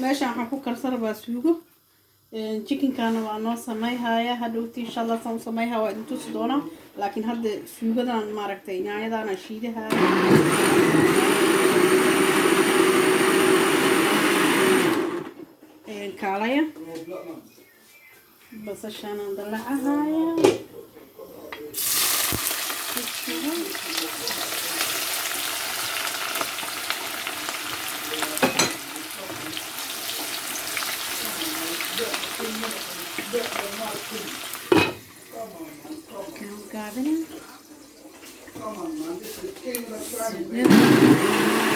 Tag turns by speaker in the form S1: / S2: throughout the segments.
S1: Meeshaan waxaan ku karsan rabaa suugo. Chickenkana waa noo samayhaya hadhowti, insha Allah. Saan u samayhaya waa idin tusi doonaa, laakiin hadda suugadan, maaragtay, yaanyadaana shiidahaya. Kaalaya, basashaanaan dalacahaya. Gaabina suugada.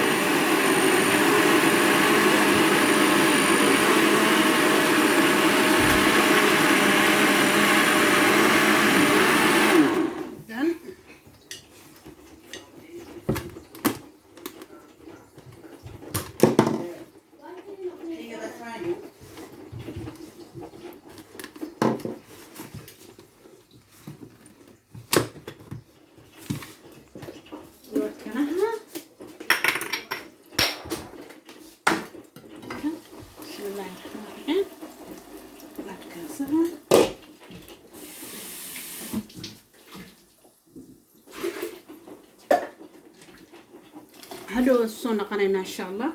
S1: Done.
S2: King of the triangle.
S1: Kanaha. Bismillahi raxmaani raxiim. Markaasaha hadhow soo noqonaynaa, insha Allah.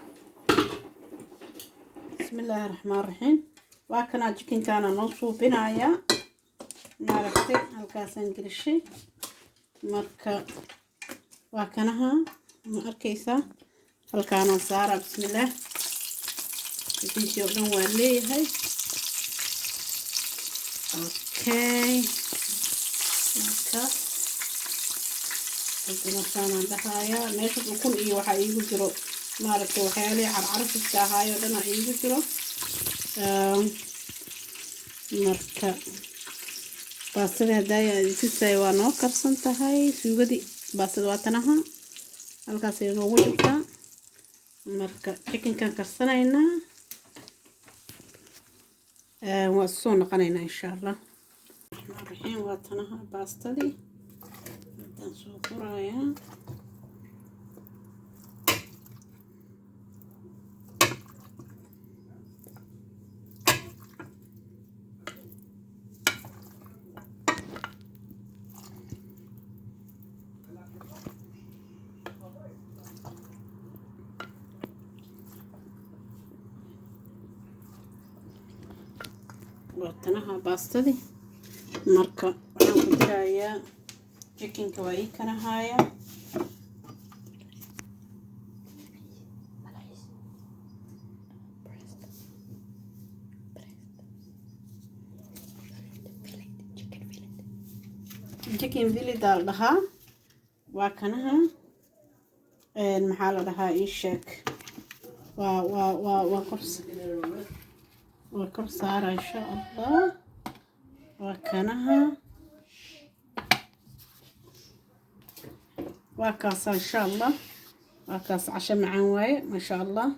S1: Bismillaahi raxmaan raxiim. Waa kanaa, chickenkaana noo suubinayaa, maaragtay, halkaasaan gelishay. Marka waa kanaha, ma arkaysaa? Halkaanaan saaraa. Bismillaah. Wixiisii oo dhan waa leeyahay. Okay, markaas hadana saanaan dhahayaa. Meeshaas ukun iyo waxaa iigu jiro, maaragtay, waxyaalihii carcarfiska ahaayo dhan aa iigu jiro. Marka baastada haddaaya idin tusaayo waa noo karsan tahay. Suugadii baastada waa tanaha, halkaasay noogu jirtaa. Marka chickenkan karsanaynaa, waa soo noqonaynaa, insha Allah raxiim. Waa tanaha baastadii, haddaan soo gurayaa. Waa tanaha baastadii. Marka waxaan ku dirayaa chickenka, waa ii kanahaaya.
S3: Chicken fillet.
S1: Chicken fillet aa la dhahaa. Waa kanaha. Maxaa la dhahaa? Ii sheeg. Waa kor saara, insha Allah. Waa kanaha, waa kaasa, insha Allah. Waa kaas, casho macaan waaye, maasha Allah.